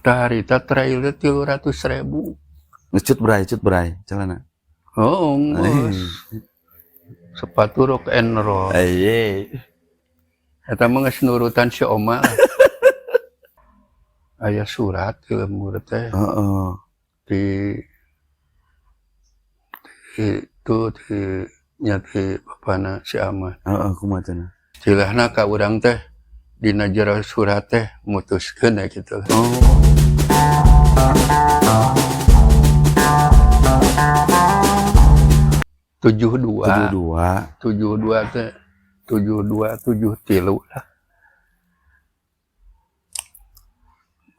Tah harita trail teh 300.000. Geus cut bray celana. Oh, geus. Sepatu rock and roll. Aye. Eta mah geus nurutan si Oma lah. Aya surat ke lembur teh di itu di nya di bapana si Ama. Heeh, kumaha cenah? Istilahna ka urang teh dina jero surat teh mutuskeun ya gitu lah. Oh. 72. 72. 72 teh 72 73 lah.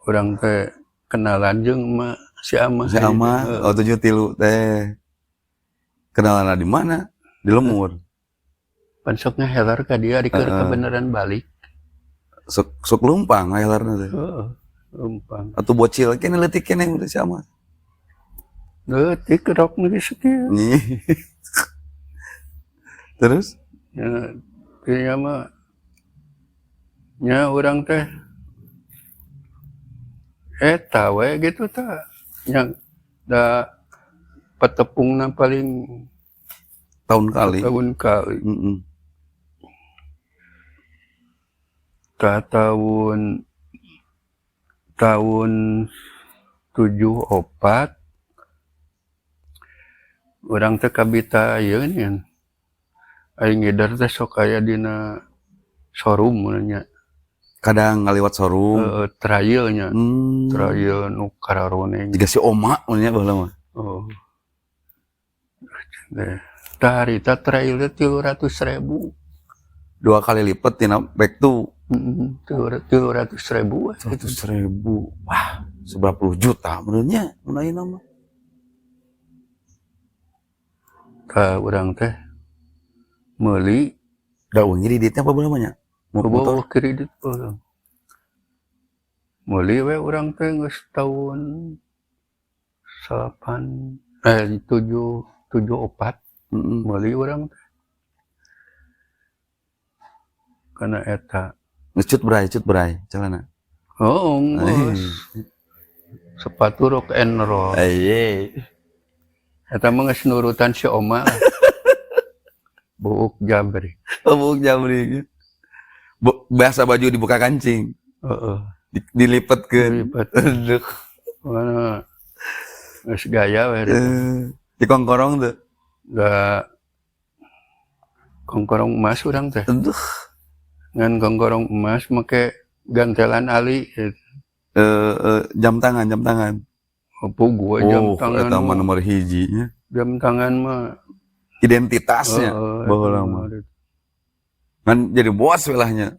Urang teh kenalan jeung ma si Ama. Si Ama, oh 73 teh. Kenalan di mana? Di lemur. Pan sok ngehelar ka dia di keur kebenaran balik. Sok sok lumpang ngahelarna teh. Heeh, lumpang. Atau bocil kene leutik kene udah si Ama. Leutik rok nu geus sakieu. Nih. Terus? Ya, nya mah nya urang teh eta we gitu tah. Nya da patepungna paling tahun kali. Tahun kali. Tah tahun 74 urang teh kabita ieu nya. Aing ngider teh sok aya dina showroom nya. Kadang ngaliwat showroom. Heeh, trail nya. Trail nu kararoneng. Jiga si Oma nya baheula mah. Oh. Tah harita trail teh 300.000. 2 kali lipat tina back to. Heeh, 300.000. 100.000. Wah, seberapa puluh juta menurutnya mun ayeuna mah. Tah urang teh meuli. Da eueuh kreditnya apa baheula mah nya? Motor kredit urang. Meuli we urang teh geus tahun salapan tujuh, tujuh opat. Meuli urang teh. Karena eta. Geus cut bray celana. Oh, geus. Sepatu rock and roll. Aye. Eta mah geus nurutan si Oma lah. Buuk jabrik. Oh, buuk jabrik. Bahasa baju dibuka kancing. Heeh. Dilipetkeun. Dilipet. Aduh. Mana geus gaya we. Dikongkorong tuh. Da kongkorong emas urang teh. Aduh. Ngan kongkorong emas make gantelan ali gitu. Jam tangan, jam tangan. Apa gua jam Oh, tangan eta mah mah. nomor hiji nya. Jam tangan mah identitasnya. Heeh, baheula eta mah. mah. Ngan jadi bos welahnya.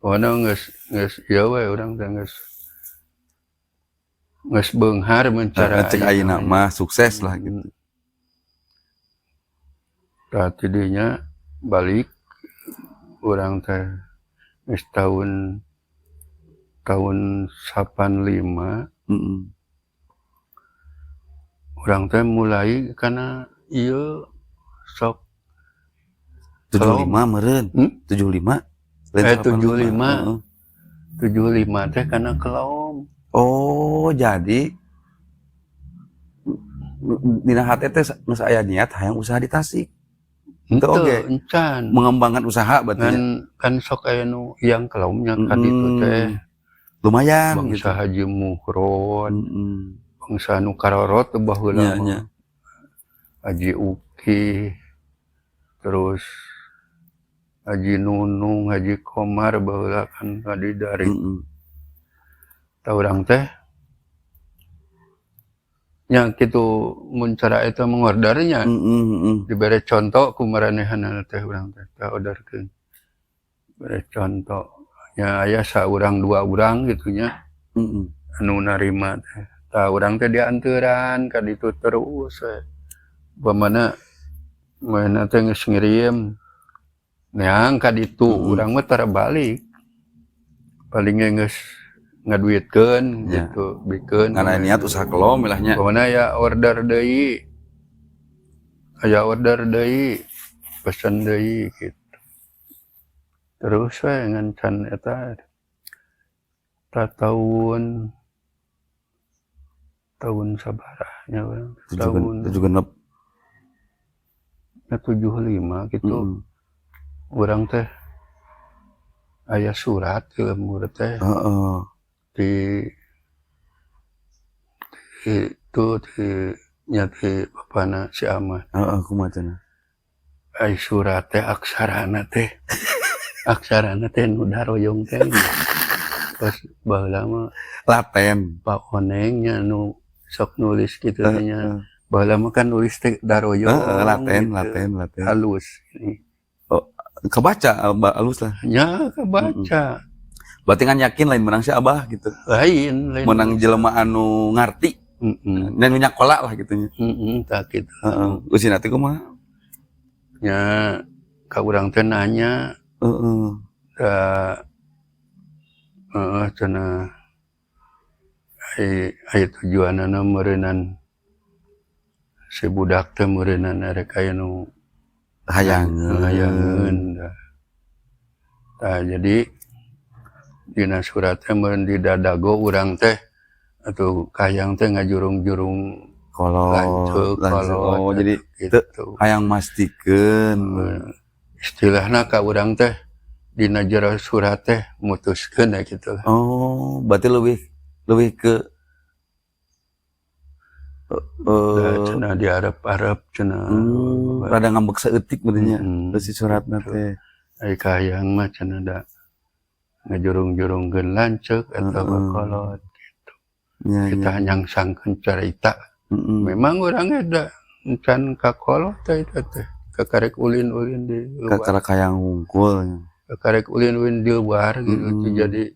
Pokona geus ieu we urang teh geus beunghar mun cara Cek ayeuna mah sukses lah gitu. Tah tidinya balik urang teh geus tahun 85. Urang teh mulai karena ieu sok 75 meureun. 75? Lain 75. Heeh. 75 teh karena kelom. Oh, jadi dina hate teh geus aya niat hayang usaha di Tasik. Henteu, Teu oge. Encan. Mengembangkan usaha berarti Ngan nya. kan sok aya nu yang kelomnya ka ditu teh. Lumayan Bangsa gitu. Haji Muhron, bangsa nu karorot teh baheula mah. Haji Uki, terus Haji Nunung, Haji Komar baheula kan tadi dari Tah urang teh nya kitu mun cara eta mengordernya. Dibere contoh ku maranehanana teh urang teh tah orderkeun. Bere contoh nya aya saurang dua urang gitu nya. Anu narima teh. Tah urang teh dianteuran ka ditu terus we. Upamana manehna teh geus ngirim neang ka ditu, urang mah tara balik. Paling ge geus ngaduitkeun gitu, bikeun. Ngan aya niat usaha kelom lah nya. Pokona aya order deui. Aya order deui, pesen deui gitu. Terus we ngan can eta. Ta tahun tahun sabarahnya urang Tujuh tahun 76. 75 gitu. Urang teh aya surat ke lembur teh di itu di nya di bapana si Ahmad. Heeh, kumaha cenah? Ai surat teh aksarana teh nu daroyong teh. Pas baheula mah Laten. Pak Oneng nya nu sok nulis gitu nya. Baheula mah kan nulis teh daroyong Heeh, laten, gitu. Laten, laten. Halus. Kebaca halus lah. Nya kebaca. Berarti kan yakin lain menang si Abah gitu. Lain, lain. Menang jelema anu ngarti dan nyakola lah gitu nya. Heeh, tah gitu. Heeh. Usina teh kumaha? Nya ka urang teh nanya da heeh cenah ai ai tujuanana meureunnan si budak teh meureunnan erek aya nu Hayangeun. Hayangeun dah. Tah, jadi dina surat teh meureun di dadago urang teh atuh kahayang teh ngajurung-jurung Kolot, lanceuk lanceuk. kolot Oh, jadi gitu. Hayang mastikeun. Istilahna ka urang teh dina jero surat teh mutuskeun ya gitu lah. Oh, berarti lebih lebih ke Da cenah diarep-arep cenah. Rada ngambek saeutik berarti nya. Mm. Si suratna Gitu. teh. Ai kahayang mah cenah da ngajurung-jurungkeun lanceuk atau kolot. Kita nyangsangkeun carita. Memang urang da encan ka kolot teh eta teh. Kakarek ulin-ulin di luar. Kakara kahayang hungkul. Kakarek ulin-ulin di luar gitu. Jadi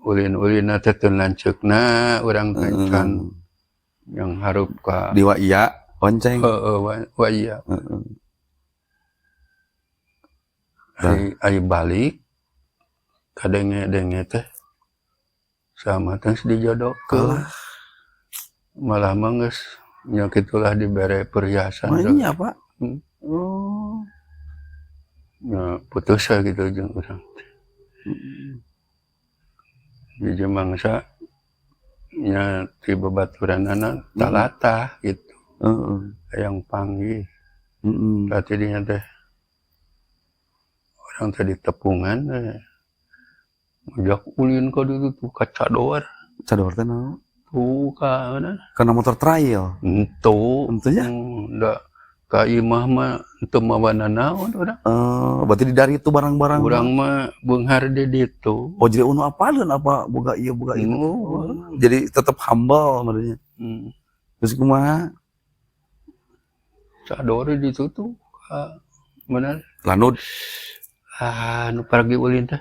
ulin-ulin teh teu lanceukna urang teh encan yang harup ka Di wa iya onceng. Heeh, wa iya. Ai ai balik kadenge-denge teh sama teh geus dijodohkeun. Alah. Malah mah geus nya kitulah dibere perhiasan. Mah nya, Pak. Oh. Ya, putus ya gitu jeung urang. Hiji mangsa nya ti babaturanana talatah gitu. Hayang panggih. Tah tidinya teh urang teh di tepungan teh. Ngajak ulin ka ditu tuh ka Cador. Cador teh naon? Tuh ka mana? Karena motor trail. Henteu. Henteu nya? Da ka imah mah teu mawa nanaon urang. Eh, berarti di dari itu barang-barang. Urang mah beunghar di ditu. Oh, jadi unu apaleun apa boga ieu boga ieu. Oh. Jadi tetap humble maksudnya. Terus kumaha? Cador di ditu tuh ka mana? Lanud. Ah, nu paragi ulin teh.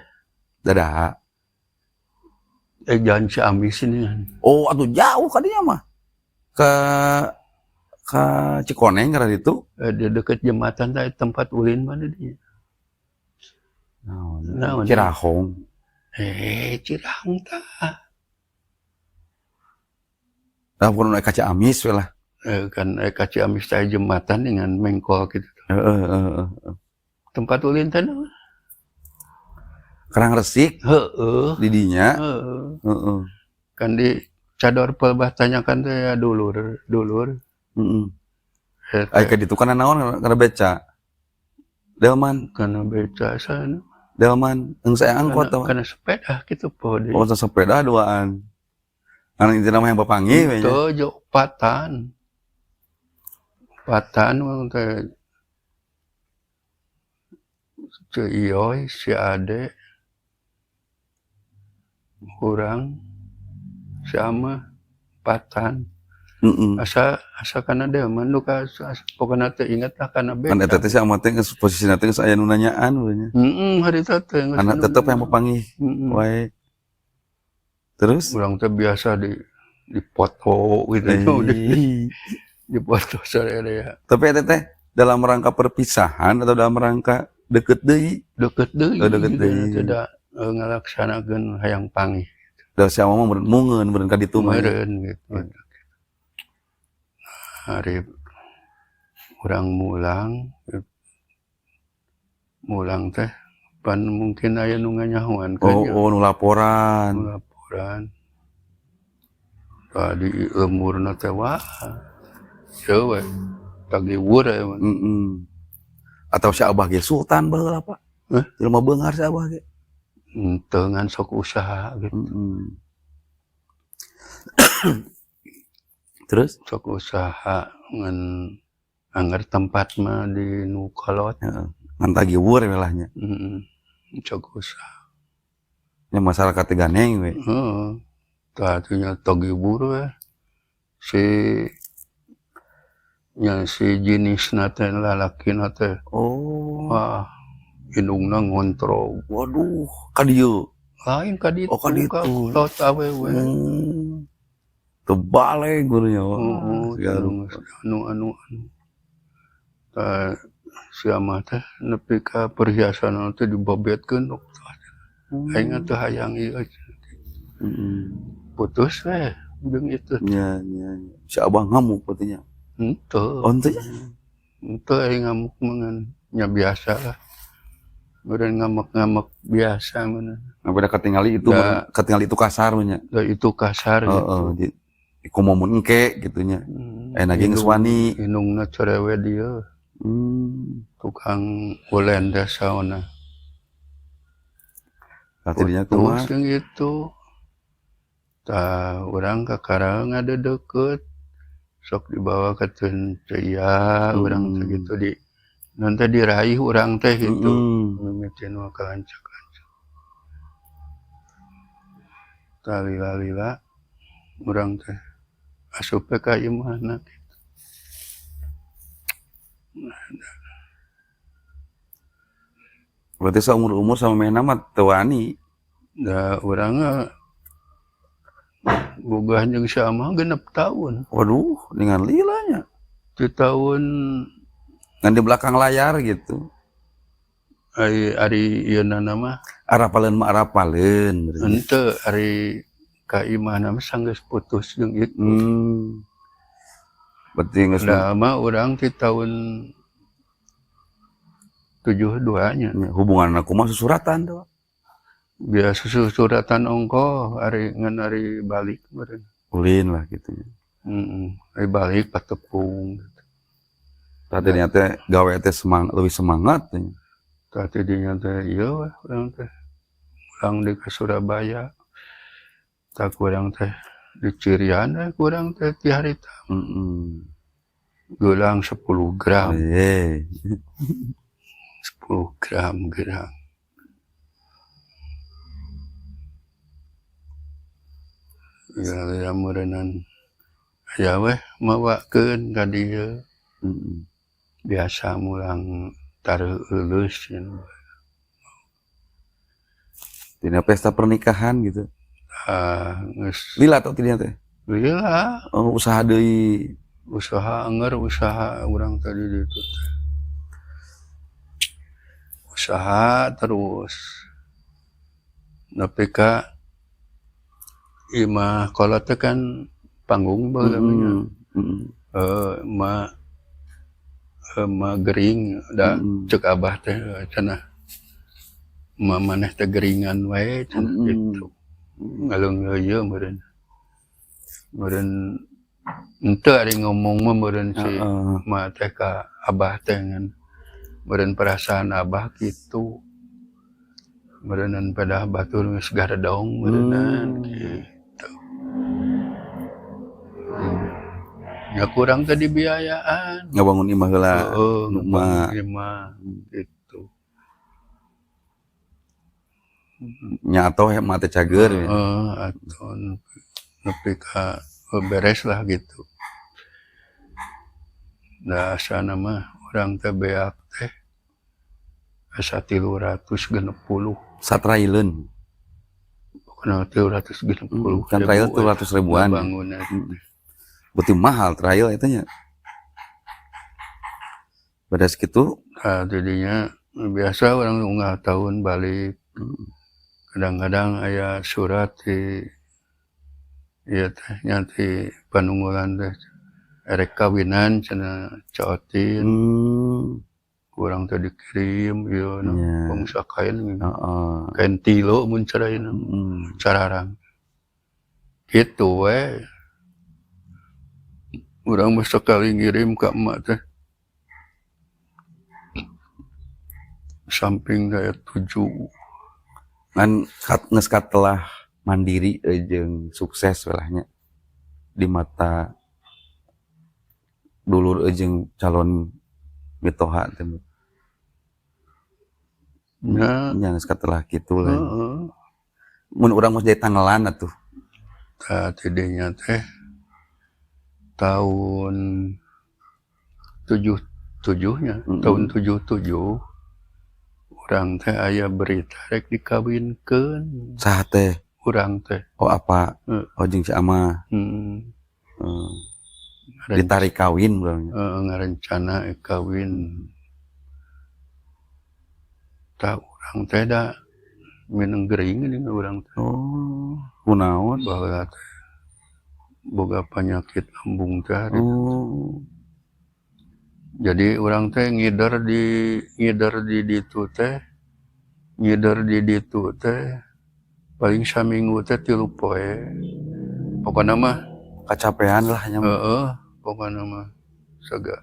Dadah. Eh, jalan Ciamis ini kan. Oh, atuh jauh kadinya mah. Ke Cikoneng karena itu. Eh, di deket jembatan teh tempat ulin mana dia? Naon? Naon? Cirahong. Eh, Cirahong tah. Nah, bukan ka Ciamis we lah. Eh, kan ka Ciamis teh jembatan dengan mengkol gitu. Heeh, heeh. Tempat ulin teh naon? Kerang Resik di dinya. Heeh. Kan di Cador pelbah tanyakan teh ya dulur, dulur. Eta Ai ka ditu kana naon kana beca. Delman, kana beca sana. Delman, yang saya angkot Kana, kana sepeda gitu po di. Oh, sepeda duaan. Anu intina mah yang papanggih we nya. Itu jo patan. Patan urang teh si Iyoy, si Ade, urang, si Ama, patan. Asa asa kana delman nu ka asa, pokona teu inget lah kana Kan beca. Eta teh si Ama teh geus posisina teh geus aya nu nanyaan we nya. Heeh, harita teh geus Karena anu tetep yang papanggih wae. Terus Urang teh biasa di dipoto gitu, dipoto sarerea. Tapi eta teh dalam rangka perpisahan atau dalam rangka deket deui? Deket deui. Oh, deket deui. Tidak ngalaksanakeun hayang panggih. Da si Ama mah meureun mungeun meureun ka ditu mah. Meureun gitu. Hari urang mulang, mulang teh Pan mungkin aya nu nganyahoan Oh, kan. oh, nu laporan. Laporan. Tadi lemburna teh, wah. Teu we. Tagiwur we. Atau si Abah ge sultan baheula, Pak? Hah? Jelema beunghar si Abah ge. Henteu, ngan sok usaha gitu. Terus? Sok usaha, ngan angger tempat mah di nu kolot. Heeh. Ngan tagiwur we lah nya. Heeh. Sok usaha. Nya masyarakat teh ganeng we. Heeh. Tadinya tagibur we. Si nya si jenisna teh, lalakina teh. Oh. Wah, indungna ngontrol. Waduh, ka dieu. Lain ka ditu. Oh, ka ditu. Ka kolot awewe. Teu baleg nya. Wah, Heeh, segala rupa. Anu anu anu. Tah, si amah teh nepi ka perhiasan teh dibabetkeun. Aing teh hayang ieu. Putus we jeung itu. Nya, nya, nya. Si Abah ngamuk berarti nya. Henteu. Oh, henteu nya. Henteu, aing ngamuk mah, ngan nya biasa lah. Meureun ngamuk-ngamuk biasa meureun. Nah, pada ketinggali itu, ketinggali itu kasar nya. Da itu kasar gitu. Heeh, di kumaha mun engke gitu nya. Aya ge geus wani. Indungna cerewet dia. Tukang ulen teh saona. Tah, tidinya kumaha? Putus jeung itu. Tah, urang kakara ngadeudeut, sok dibawa ka ceia urang teh gitu, di nanti diraih urang teh gitu. Mimitin mah kahancuk-hancuk. Tah, lila-lila urang teh asup we ka imahna gitu. Nah. Berarti seumur-umur sama mehna mah teu wani. Da urang boga jeung si amah 6 tahun. Waduh, dengan lila nya. Di tahun Ngan di belakang layar gitu. Ari ari ieu na mah. Arapaleun mah arapaleun berarti. Henteu, ari ka imahna mah sanggeus putus jeung itu. Berarti geus Da mah urang ti tahun 72 nya. Nya, hubungan aku mah susuratan tuh. Biasa suratan ongko, ari ngan ari balik meureun. Ulin lah gitu nya. Heeh, ari balik patepung gitu. Tadi teh gawe teh lebih semangat teh. Tah, dinya teh ieu weh urang teh. Urang di ke Surabaya. Tah, kurang teh di Cirian we kurang teh ti harita. Gelang 10 gram, 10 gram gelang. Ya, ya meureunan aya weh mawakeun ka dieu. Biasa mulang tareuh euleuh cenah. Dina pesta pernikahan gitu. Ah, geus. Lila tau tidinya teh. Lila. Oh, usaha deui. Usaha anger, usaha urang tadi di itu teh. Usaha terus. Nepi ka imah kolot teh kan panggung baheula nya. Eh, ma ma gering da cek abah teh cenah, ma maneh teh geringan wae cenah gitu. Ngaleungeuyeun meureun. Meureun henteu ari ngomong mah meureun si ma teh ka abah teh, ngan meureun perasaan abah kitu. Meureunan pada batur geus garedong meureunan gitu. Ya kurang teh dibiayaan. Ngabangun imah heula. Heeh, Nu mah. Ngabangun imah gitu. Nya atoh mah teh cager ya. Heeh, atuh nepi ka beres lah gitu. Da asana mah urang teh beak teh asa 360. Satraileun. Pokona 360 Kan trail ribu 300 ribuan. Ngabangunna. Berarti mahal trail itu nya. Pada segitu. Nah, jadinya biasa orang unggal tahun balik. Kadang-kadang aya surat di ieu teh nya ti panunggulan teh, erek kawinan cenah, cootin. Urang teh dikirim ieu na bangsa kain. Kain tilo mun caraina. Cararang. Gitu we. Urang mah sekali ngirim ka emak teh. Samping saya 7. Ngan geus katelah mandiri jeung sukses we lah nya. Di mata dulur jeung calon mitoha teh. Nya. Nya geus katelah kitu lah. Heeh. Mun urang mah jadi tanggelan atuh. Tah tidinya teh tahun 77-nya, tahun 77 urang teh aya berita rek dikawinkeun. Saha teh? Urang teh. Oh apa? Heeh. Oh jeung si Amah. Heeh. Ditarik kawin urang. Heeh, ngarencana kawin. Tah urang teh da mineng gering geuning urang teh. Oh, kunaon? Baheula teh boga penyakit lambung teh harita. Jadi urang teh ngider di ditu teh, ngider di ditu teh paling saminggu teh 3 poe. Pokona mah kacapean lah nya. Heeh, pokona mah saga.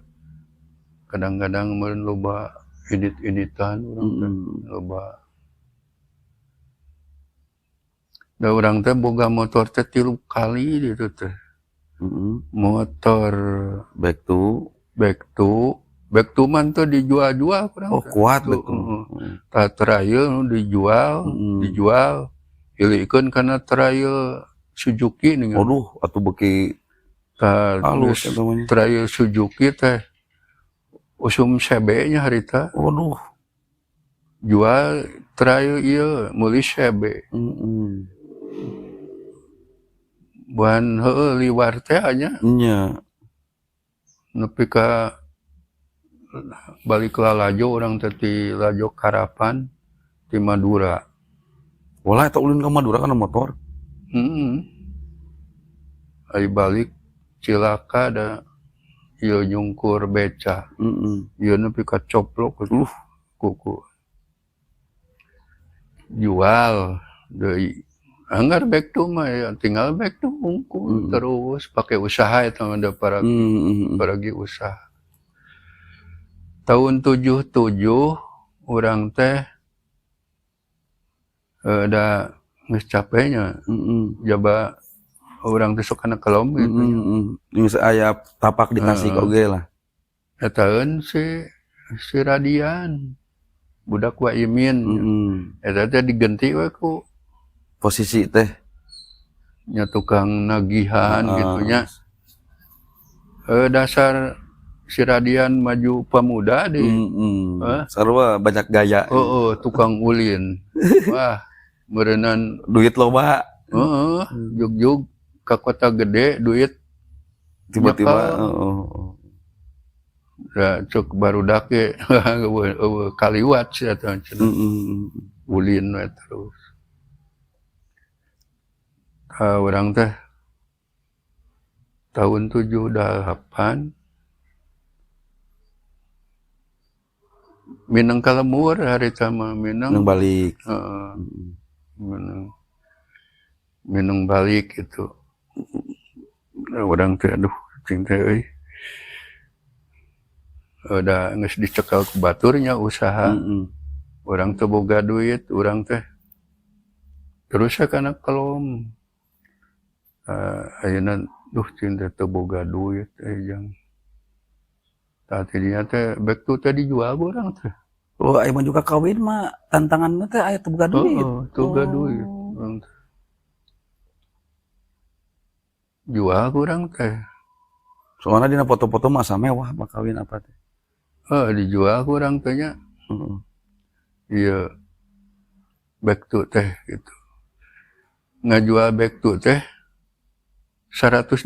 Kadang-kadang meureun loba indit-inditan urang teh, loba. Da urang teh boga motor teh 3 kali ditu teh. Motor Back to back to, back to man teh dijual-jual kurang Oh, teh. kuat Tuh, back to. heeh. Tah Trail nu dijual, dijual, hilikeun kana Trail Suzuki nih. Waduh, atuh beuki Tah, halus geus eta mah nya. Trail Suzuki teh usum CB nya harita. Waduh. Jual Trail ieu meuli CB. Buan heueuh liwar teh nya. Nya. Nepi ka balik lalajo urang teh ti Lajo Karapan ti Madura. Walah eta ulin ka Madura kana motor. Heeh. Ari balik cilaka da ieu nyungkur beca. Ieu nepi ka coplok kuku. Jual deui. Anggar back to mah ya tinggal back to hungkul terus pakai usaha eta mah da para paragi usaha. Tahun 77 urang teh da geus capeknya. Jaba urang teh sok kana kelom gitu nya. Geus aya tapak di Tasik oge lah. Etaeun si Radian budak Wa Imin. Eta teh digenti we ku posisi teh nya tukang nagihan gitu nya. Dasar si Radian maju pemuda di. Sarua banyak gaya. Heeh, tukang ulin. Wah, meureunan duit loba. Heeh, jug-jug ka kota gede duit tiba-tiba. Nyekal. Da cek barudak ge eueuh kaliwat sia teh cenah. Ulin we terus. Tah urang teh tahun 78 mineng ka lembur harita mah mineng. Mineng balik. Heeh. Mineng. Mineng balik gitu. Nah, urang teh aduh cing teh euy. Da geus dicekal ku batur nya usaha. Urang teu boga duit, urang teh terus we kana kelom. Ayeuna duh cing teh teu boga duit euy jang. Tah tidinya teh back to teh dijual ku urang teh. Oh, aya mah juga kawin mah tantanganna teh aya teu boga duit. Heeh, teu boga duit urang teh. Jual ku urang teh. Soalna dina foto-foto mah asa mewah mah kawin apa teh. Heeh, dijual ku urang teh nya. Ieu back to teh gitu. Ngajual back to teh 180.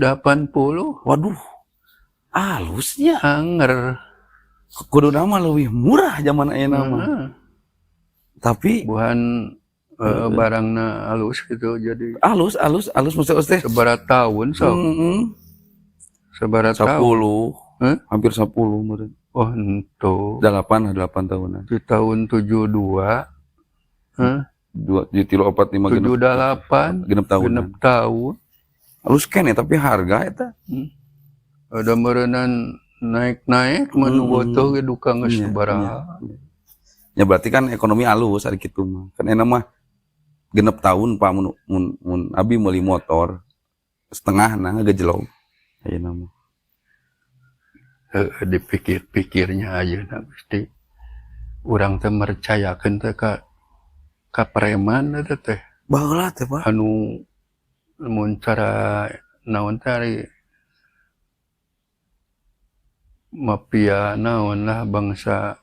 Waduh. Alusnya. Anger. Kuduna mah leuwih murah zaman ayeuna mah. Heeh. Tapi buhan barangna halus gitu jadi. Halus, halus, halus maksudnya teh. Sabaraha tahun sok. Sabaraha tahun. 10. Hah? Hampir 10 meureun. Oh, henteu. 8, 8 tahunan. Di tahun 72. Hah? Dua, tujuh, tilu, opat, lima, genep. 78. 6 tahunan. 6 tahun. Halus keneh, tapi harga eta. Ada meureunan naik-naik menu botoh ge duka geus sabaraha. Ya, berarti kan ekonomi alus ari kitu mah. Kan enak mah 6 tahun, Pak, mun mun, mun abi meuli motor setengah nah ngegejlong. Ayeuna mah. Heuh, dipikir-pikirnya ayeuna Gusti. Urang teh mercayakeun teh ka preman eta teh. Baheula teh, Pak. Anu mun cara naon teh, ari mafia naon lah, bangsa